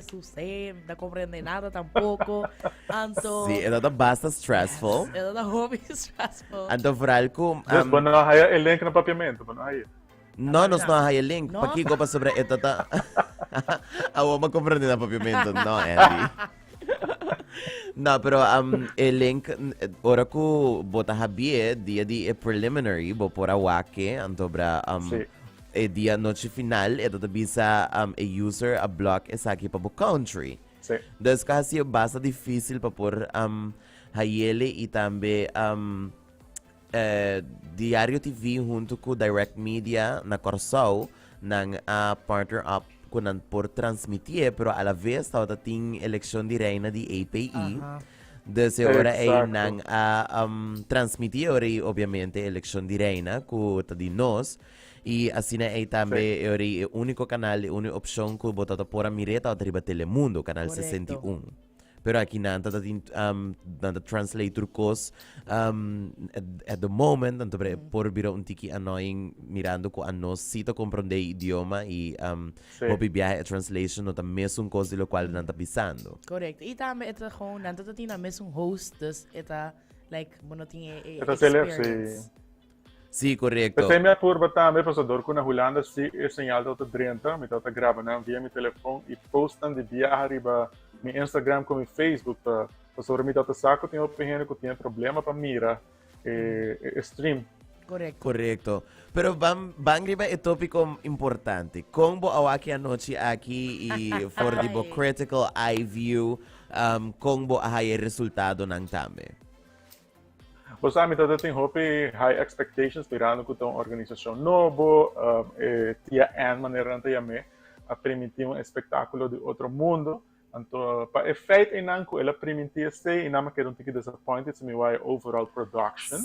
su C, no ta comprende nada tampoco. Anto. Sí, e ta basta stressful. Yes, e ta hopi stressful. Anto vooral ku. Dus bo no haya e link na papiamento, bo no haya. No, nos no haya link. No. Pakiko pasobra e ta. Awor mi a comprende na papiamento. No, Andy. No, pero e link, ora ku bo ta habié dia di e preliminary, bo por a wak e, anto bra e dia nochi final e ta ta bisa e user a block esaki pa bo country. Dus ku hasi e basta difícil pa por hayele i tambe Diario TV hunto ku Direct Media na Kòrsou nan a partner up ku nan por transmitié pero a la vez tabata tin elekshon di reina di API. Dus e ora ei nan a transmití e ora ei obviamente elekshon di reina ku ta di nos i asina ei tambe e ora ei e úniko kanal e úniko opshon ku bo tabata por a mir'é tabata riba Telemundo kanal 61. Pero aki nan ta tin nan ta translate tur kos at the moment anto por por bira un tiki annoying mirando ku anos si ta komprondé e idioma i hopi biaha e translation no ta mesun kos di lokual nan ta bisando. Korekto. I tambe e ta gewoon nan ta tin nan mesun host dus e ta like bo no tin e E ta sele, experience. si. Sí, korekto. P'esei mi a purba tambe pasobra dor ku na Hulanda si e señal tabata drenta, mi tabata graba nan via mi telefon i post nan di biaha riba mi Instagram ku mi Facebook pa pasobra mi tabata sa ku tin hopi hende ku tin e problema pa mira e e stream. Korekto. Korekto. Pero ban ban riba e topiko importante. Kon bo a wak e anochi aki i for di bo critical eye view, kon bo a haya e resultadonan tambe? Bo sa, mi tabata tin hopi high expectations mirando ku ta un organisashon nobo, e Tia Ann manera nan ta yam'é, a primintí un espektákulo di otro mundo. Anto pa e feit einan ku el a primintí esei, einan mi a keda un tiki disappointed si mi wak e overall production.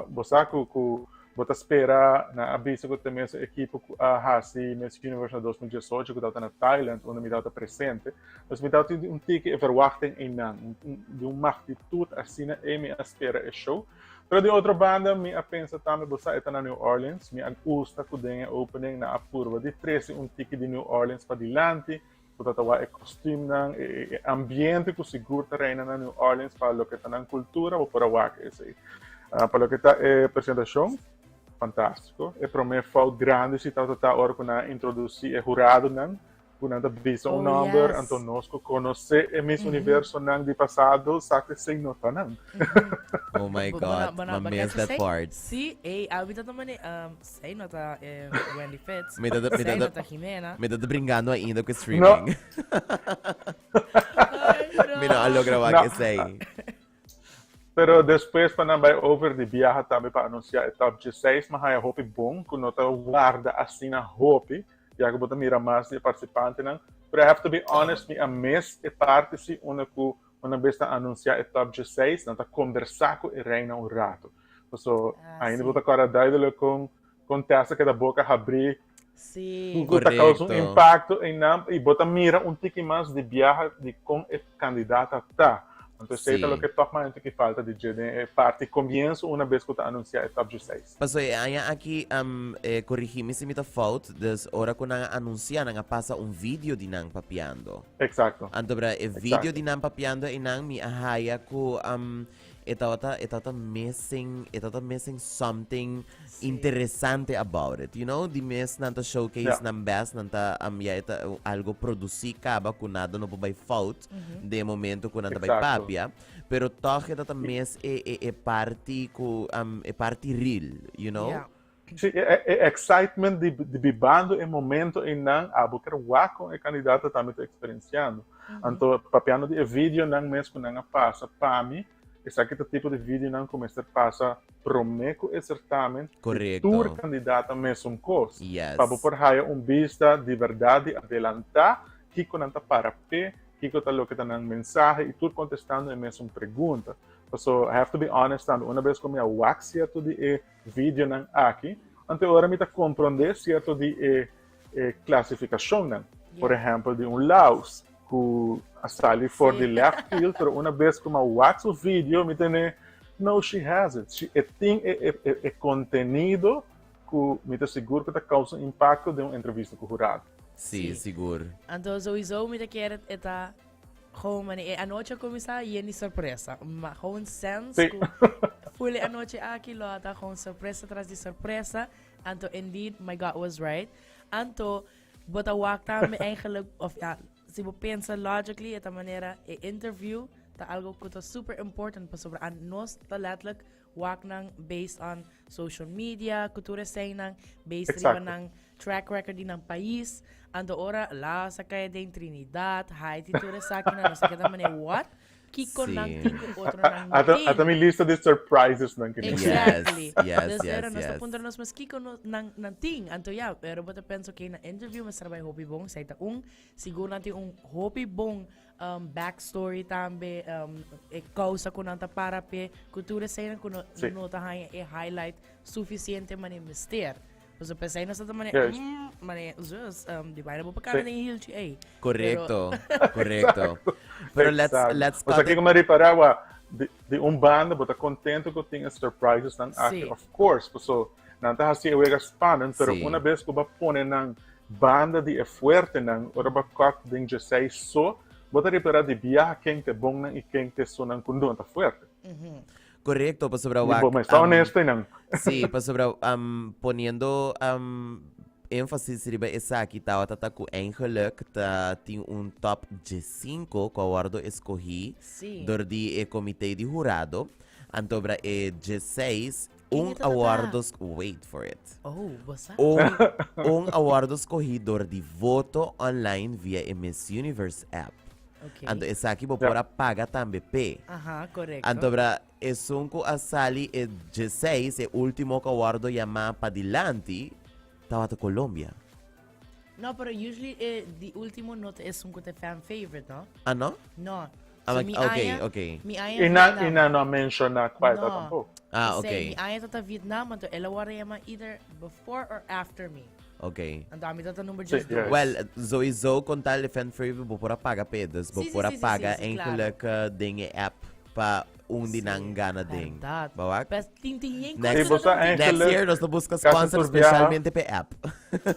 Bo sa ku ku bo ta spera, nan a bisa ku ta e mesun ekipo ku a hasi Miss Universe na 2018 ku tabata na Thailand unda mi tabata presente. Dus mi tabata tin un tiki e verwachting einan, di un magnitud asina ei mi a spera e show. Pero di otro banda mi a pensa tambe, bo sa e ta na New Orleans, mi a gusta ku den e opening nan a purba di trese un tiki di New Orleans padilanti, ku ta wak e kostuumnan, e ambiente ku sigur ta reina na New Orleans pa loke ta nan kultura, bo por a wak esei. Pa loke ta e presentashon, fantástiko. E promé fout grandi si tabata ta ora ku nan a introdusí e huradonan, Ku nan ta bisa un nòmber, anto nos ku konosé e Miss Universonan di pasado sa ku esei no ta nan. Oh my God, m'a miss that part. Sí, ey, abi ta tuma ni, sei no ta Wendy Fitz, Mi ta, mi sei ta, no ta Jimena. Mi ta brincando ainda ku e streaming. Mi no a logra wak esei. Pero despues pa nan bai over di biaha tambe pa anunsiá e top 16, m'a haña hopi bon ku no ta warda asina hopi. Ya ku bo ta mira mas di e partisipantenan. Pero I have to be honest, mi a mis e parti si unda ku una bes nan anunsiá e top 16, nan ta kombersá ku e reina un rato. Paso ainda bo ta kòrda duidelijk kon kon Tessa keda boka habrí, ku ta kousa un impakto einan i bo ta mira un tiki mas di biaha di kon e kandidata ta. Anto esei ta loke tòg mas un tiki falta di dje den e parti komienso una bes ku ta anunsiá e top 16. Paso e aña aki, corrigi mi si mi ta fout, dus ora cu nan a anuncia nan a pasa un video di nan papiando. Exacto. Anto bra e video di nan papiando einan mi a haya cu e tabata e tabata missing e tabata missing something interesante about it, you know, di mes nan ta showcase nan best, nan ta ya e ta algo produci caba cu nada no por bay fout den e momento cu nan ta bay papia. Pero toch e ta ta mes e e e parti ku e parti real, you know? Yeah. Sí, e e excitement di di bibando e momento einan abo ker wak kon e kandidato tambe ta eksperensiando. Anto papiando di e videonan mes ku nan a pasa pa mi, esaki ta tipo di videonan ku mester pasa promé ku e sertamen di Korekto. tur kandidata mesun kos. Yes. Pa bo por haya un bista di bèrdat di adelantá kiko nan ta para p'e, Kiko ta loke ta nan mensahe i tur kontestando e mesun pregunta. Paso, I have to be honest tambe, una bes ku mi a wak sierto di e videonan aki, anto e ora mi ta komprondé sierto di e e klasifikashonnan. Por ehèmpel di un Laus ku a sali for di left field, pero una bes ku mi a wak su video mi tene, no, she has it. She, e tin e e e kontenido ku mi ta sigur ku ta kousa un impakto den un entrevista ku hurado. Sí, sigur. Anto sowieso mi ta kere e ta gewoon mane e anochi a cuminsa yen di sorpresa. Ma gewoon sense cu full e anochi aki lo a ta gewoon sorpresa tras di sorpresa. Anto indeed my gut was right. Anto bo ta wak tambe eigenlijk of ja, si bo pensa logically e ta manera e interview ta algo cu ta super important pasobra a nos ta letterlijk wak nan based on social media cu tur eseinan, based riba nan track record di nan pais. Anto ora la sa caya den Trinidad, Haiti, tur esakinan, nos a keda manera what? Kiko nan tin cu otronan no tin? Ata mi lista di surprises nan kini. Exactly. Dus era nos ta puntra nos mes kiko nan nan tin. Anto ya, pero bo ta pensa okay na interview mester bai hopi bon, esei ta un. Sigur nan tin un hopi bon backstory tambe, e causa cu nan ta para p'e, cu tur eseinan cu no no ta haña e highlight suficiente manera mester. Pasobra p'esei nos ta ta manera, mm, manera, zus, di baina bo pa cana den e hilchi ei. Correcto, correcto. Pero let's, let's cut it. Kiko mi a ripara wa, di, di un banda bo ta contento cu tin e surprises nan aki, of course, paso nan ta haci e wega spannend, pero una bes cu bo a pone nan banda di e fuertenan, ora bo a cut den djesei so, bo ta ripara di biaha ken ta e bonnan y ken ta esunnan cu no ta fuerte. Correcto, pasobra wak. Bo mester honesto einan. Sí, pasobra poniendo énfasis riba esaki tabata ta ku eigenlijk ta tin un top djesinko ku a wòrdu eskohí dor di e komité di hurado. Antobra e djeseis, un a wòrdu, wait for it. Oh, bo sa. Un, un a wòrdu skohí dor di voto online via e Miss Universe app. Okay. Anto esaki bo por a paga tambe p'e. Aha, correcto. Anto bra esun ku a sali e djeseis, e ultimo ku a wordo yamá padilanti, tabata Colombia. No, pero usually e di ultimo no ta esun ku ta fan favorite, no? Ah, no? No. Ah, So ma- mi ok, aña, ok. mi aña I nan, Vietnam. i nan no a menshoná kua e ta No. tampoko. Ah, P'esei, ok. Mi aña ta ta Vietnam, anto el a wordo yamá either before or after me. Ok. Anto ami ta ta number Sí, just juist. dos. Well, sowieso con tal de fan favorite bo por a paga p'e. Dus bo Sí, sí, por a sí, sí, paga sí, sí, claro. eigenlijk eh, den e app pa un di Sí, nan gana den. berdad. Bo wak? Pes tin tin yen Next- Sí, cosa bo sa nan tin. Next eigenlijk year nos ta busca casi sponsor tur biaha. specialmente p'e app.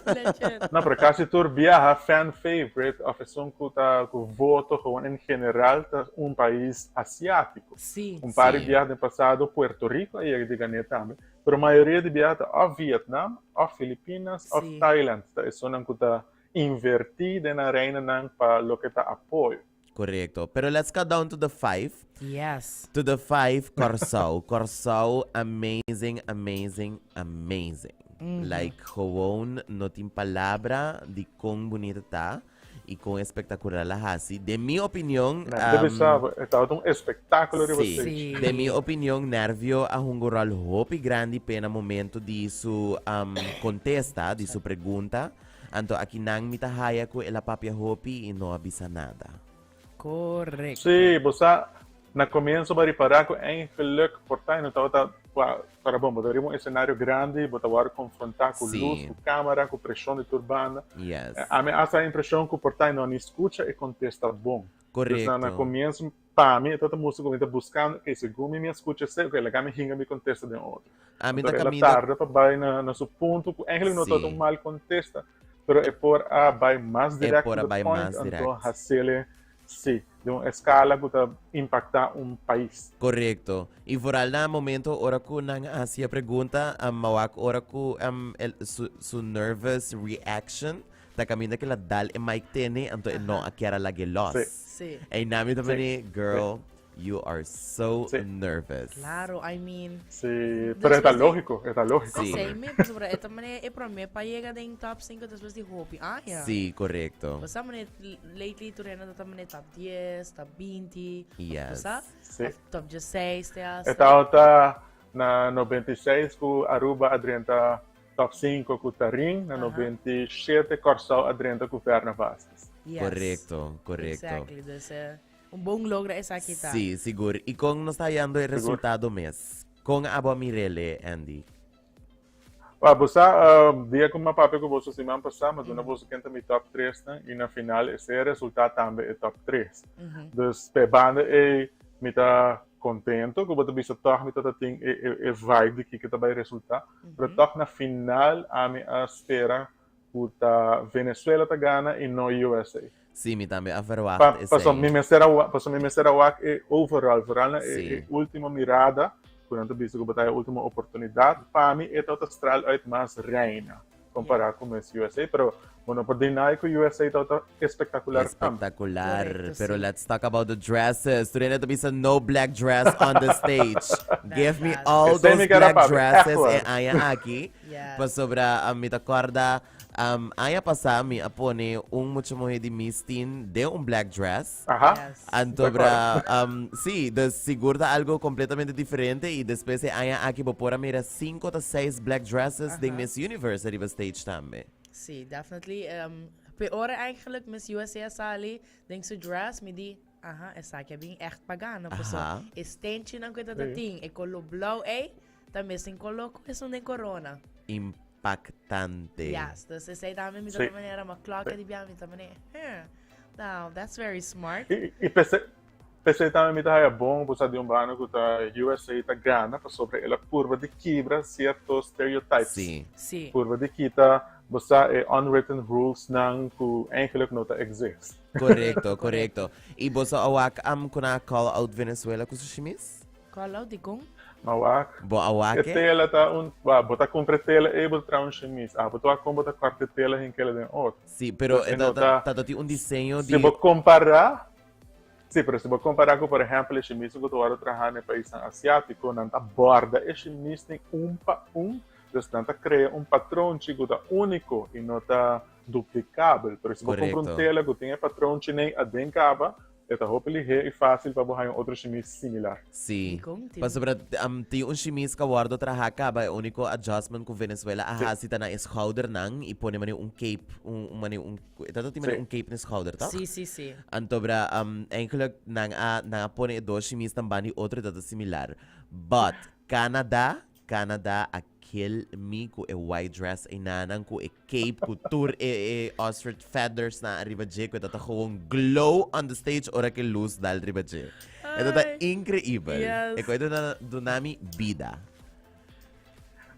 Legit. No, pero casi tur biaha fan favorite of esun cu ta cu voto gewoon en general ta un pais asiatico. Sí. Un par di Sí. biaha den pasado Puerto Rico a yega di gané tambe. Pero mayoria di biaha ta of Vietnam, of Filipinas, of Thailand ta esunnan ku ta invertí den nan reinanan pa loke ta apoyo. Korekto. Pero let's cut down to the five. Yes. To the five, Kòrsou. Kòrsou, amazing, amazing, amazing. Like, gewoon no tin palabra di kon bunita ta. Y con espectacular la haci. Den mi opinion... Na, debe sa, e tabata un espectáculo riba Sí. stage. Sí. Den mi opinion, Nervio a hunga un rol hopi grandi p'e na momento di su um, contesta, di su pregunta. Anto akinan mi ta haya cu el a papia hopi y no a bisa nada. Correcto. Sí, bo sa, na comienzo bo a ripara cu eigenlijk por ta no tabata pa, para bon, bo ta riba un escenario grandi, bo ta wòrdu confronta cu Sí. luz, cu camera, cu presion di tur banda. Yes. Ami hasta e impresion cu por ta no ni scucha e contesta bon. Dus na, na Correcto. comienzo, pa mi, e tabata mustra cu mi ta buscando, ok, segun mi mi a scucha esei, ok, laga mi hinga mi contesta den otro. Ami ta Anto el a caminda tarda pa bai na, na su punto cu eigenlijk no tabata Sí. un mal contesta, pero e por a bai mas E direct por to a the bai point, mas anto direct. hacele, sí, den un escala cu ta impacta un pais. Correcto. Y vooral na momento ora cu nan a haci e pregunta, um, m'a wak ora cu um, el, su, su nervous reaction ta caminda cu el a dal e mic tene, anto e no a kier a lag'e los. Sí. Sí. Eynan mi ta Sí. mane, girl, You are so Sí. nervous. Claro, I mean. Sí, pero e ta Despues di- lógico, e ta lógico. Sí. Esei mi, pasobra e ta manera e promé pa yega den top 5 despues di hopi aña. Sí, correcto. Bo sa manera lately tur hende ta manera top 10, top 20, of Yes. bo sa? Sí. Of top 16 te hasta. E tabata na 96 ku Aruba a drenta top 5 ku Tarin, na Aha. 97 Kòrsou a drenta ku Verna Vazquez. Yes. Correcto, correcto. Exactly. Dus eh, Un bon logra esaki ta. Sí, sigur. I kon nos ta hallando e Sigur. resultado mes? Kon abo a mir'el, Andy? Wa, bo sa, dia ku mi a papia ku boso siman pasá, mi a duna boso ken ta mi top tresnan i na final esei a resultá tambe e top tres. Dus p'e banda ei mi ta kontento ku bo ta bisa tòg mi ta tin e e vibe di kiko ta bai resultá, pero tòg na final ami a spera. ku ta Venezuela ta gana i no USA. Sí, mi tambe a verwacht esei. Paso mi mester a paso mi mester a wak e overall, vooral na e ultimo mirada, ku nan ta bisa ku bo ta e ultimo oportunidat, pa mi e tabata straal uit mas reina kompará ku Miss USA, pero bo no por deny ku USA tabata espectacular tambe. Espectacular, pero let's talk about the dresses. Tur hende ta bisa no black dress on the stage. Give me all those black dresses e aña aki. Pasobra mi ta kòrda aña pasá mi a pone un mucha muhé di Miss Teen den un black dress. Anto bra, sí, dus sigur ta algo completamente diferente y despues e aña aki bo por a mira cinco ta seis black dresses den Miss Universe ariba stage tambe. Sí, definitely. Peor eigenlijk Miss USA a sali den su dress, mi di, aha, esaki a bin echt pa gana. Paso e stenchinan ku e ta tin, e color blauw ei, Ta mesun color cu esun den corona. Impactante. Yes, dus esey tambe mi ta ta manera ma klok di bia mi ta manera, huh, now that's very smart. I p'esey, p'esey tambe mi ta haya bon ku sa di un banda ku ta USA ta gana pasobra el a purba di kibra sierto stereotypes. Sí. Sí. Purba di kita bo sa e unwritten rules nan ku eigenlijk no ta exist. Korekto, korekto. I boso a wak am ku nan a call out Venezuela ku su shimis? Call out dikon? Ma wak. Bo a wak e? E tela ta un, wa, bo ta kumpra e tela ei bo ta traha un shimis. Ah, bo ta wak kon bo ta kòrta e tela hink'el den otro. Sí, pero e ta, ta, ta tin un diseño di. Si bo kompará, sí, pero si bo kompará ku por ehèmpel e shimisnan ku ta wòrdu trahá na e paisnan asiátiko, nan ta bòrda e shimisnan un pa un, dus nan ta krea un patronchi ku ta úniko i no ta duplikabel. Pero si bo kumpra un tela ku tin e patronchinan aden kaba, E ta hopi lihé i fásil pa bo haña un otro shimis similar. Sí. Pasobra tin un shimis ku a wòrdu trahá kaba, e úniko adjustment ku Venezuela a hasi ta na e schoudernan i pone manera un cape, un manera un, e ta tin manera un cape na e schouder, tòg? Sí, sí, sí. Antobra eigenlijk nan a nan a pone e dos shimisnan banda di otro i ta ta similar. But Canada, Canada a Kill mi ku e white dress einanan ku e cape ku tur e e ostrich feathers nan ariba dje ku e ta ta gewoon glow on the stage ora ku e luz dal riba dje. E ta ta increibel. E ku e ta duna mi bida.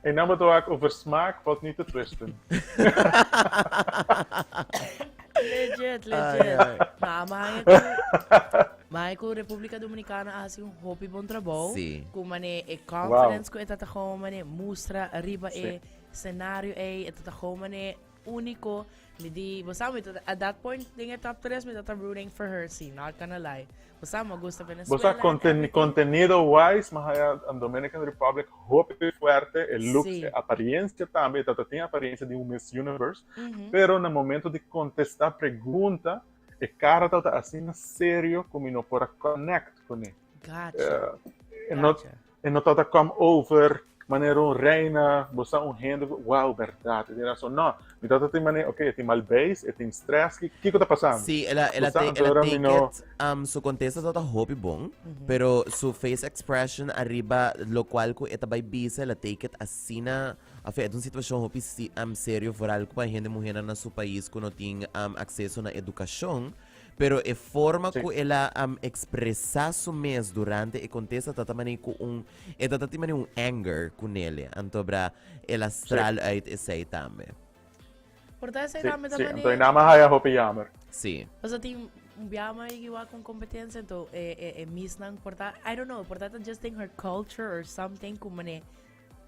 Einan bo ta wak over smaak valt niet te twisten. Legit, legit. No, maar ku, maar ku Republica Dominicana a hasi un hopi bon trabou. Sí. Ku mane e confidence ku e tata gewoon mane mustra riba e scenario ei, e tata gewoon mane único. Mi di, bo sa, mi tata, at that point den e top 3 mi tata rooting for her, sí, not gonna lie. Bo sa, mi gusta Bo sa, Venezuela and conten, everything. contenido wise, mi haya Dominican Republic hopi fuerte, e looks, Sí. e apariencia tambe, e tata tin apariencia di un Miss Universe. Pero na momento di contesta pregunta, e cara tabata asina serio cu mi no por a connect cune. Gotcha. E no, Gotcha. e no tabata come over manera un reina, bo sa un hende cu, wow, berdad, e tin razon. No, mi tabata tin manera, ok, e tin mal beis, e tin stress, ki, kico ta pasando? Sí, el a, el a Bo sa, te, anto el a ora mi take no it, su contesta tabata hopi bon, pero su face expression ariba locual cu e ta bay bisa, el a take it asina Afe, e ta un situashon hopi serio vooral ku pa hende muhénan na su pais ku no tin akseso na edukashon, pero e forma ku el a ekspresá su mes durante e kontesta ta ta manera ku un, e ta ta tin manera un anger ku nele, anto bra el a straal uit esei tambe. Por ta esei Sí, tambe ta sí, anto manera. e nama haya hopi yamer. Sí. Pasobra tin un biaha mai igual ku un kompetensia, anto e e e misnan por ta, I don't know, por ta ta just den her culture or something ku manera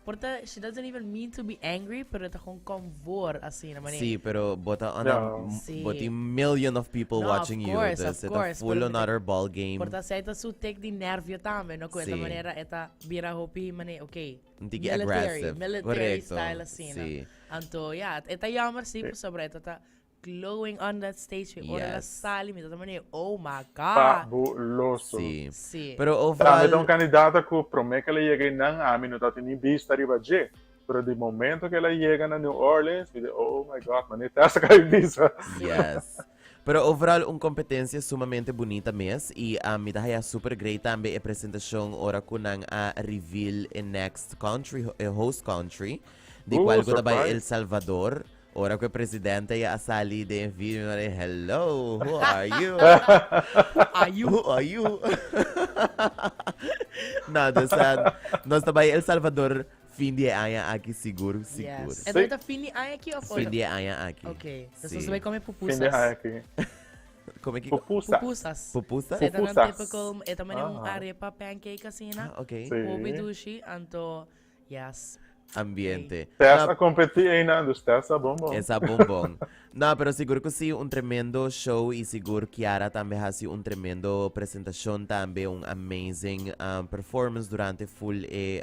Por ta she doesn't even mean to be angry, pero e ta gewoon kom voor asina, manera. Sí, pero bo ta on a, Ja. Sí. bo tin million of people No, of watching you, course, of dus e ta course, full pero mi ta- another ball game. Por ta zij ta su tik di nervio tambe, no? Ku e ta Sí. manera e ta bira hopi, manera, ok. Un tiki Military, aggressive. military Correcto, style asina. sí. Anto, ja, e ta jammer sí, pasobra e ta ta Glowing on that stage mi ora la sali mi ta manera oh my god. Fabuloso. Sí. Sí. Pero Tambe ta overal un kandidata ku promé ku el a yega einan ami no ta tin ni bista riba dje. Pero di momento ku el a yega na New Orleans mi di oh my god manera ta saka e bisa. Yes. Pero overal un competencia sumamente bunita mes y mi ta haya super great tambe e presentacion ora cu nan a reveal e next country, e host country, di cual cu ta bay Surprise. El Salvador. Ora cu e presidente ya a sali den e video, mi a di, Hello, who are you? Who are you? Who are you? No, dus, nos ta bay El Salvador. Fin di e aña aki sigur, sigur. Yes. E ta fin di aña aki of Fin di e aña aki. Ok. Dus nos bai come pupusas. Fin di aña aki. Come kiko? Pupusas. Pupusas. Pupusas? E ta nan typical, e ta manera un arepa pancake asina. Ah, ok. Hopi dushi, anto yes. Ambiente. Tess a competi einan, dus Tess sa bon bon. E sa bon bon. No, pero sigur cu si, un tremendo show y sigur Kiara tambe haci un tremendo presentacion tambe, un amazing performance durante full e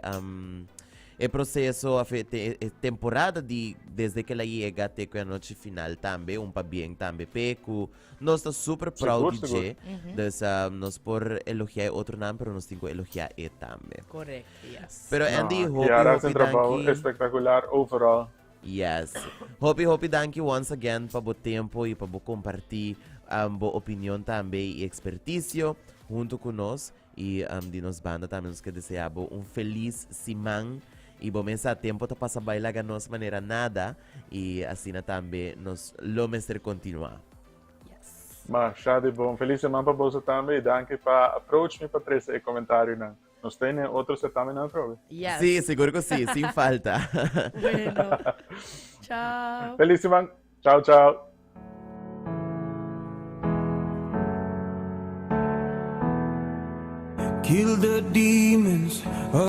e proceso of e e temporada di desde que el a yega te cu e anochi final tambe, un pabien tambe p'e cu nos ta super proud di dje, dus nos por elogia e otronan pero nos tin cu elogia e tambe. Correct, yes. Pero Andy, No, hopi Kiara haci hopi un trabao danki. espectacular overall. Yes. Hopi hopi danki once again pa bo tempo y pa bo comparti um, bo opinion tambe y experticio hunto cu nos. Y um, di nos banda tambe nos ke desea bo un feliz siman. Y bo mesa tempo ta pasa bai laga nos manera nada. Y asina tambe nos lo mester continua. Yes. Masha di bon. Feliz siman pa boso tambe y danki pa approach mi pa trece e comentarionan. Nos ta den otro certamen atrobe. Yes. Sí, sigur cu sí, sin falta. Bueno. Chao. Feliz siman. Chao, chao. Kill the demons.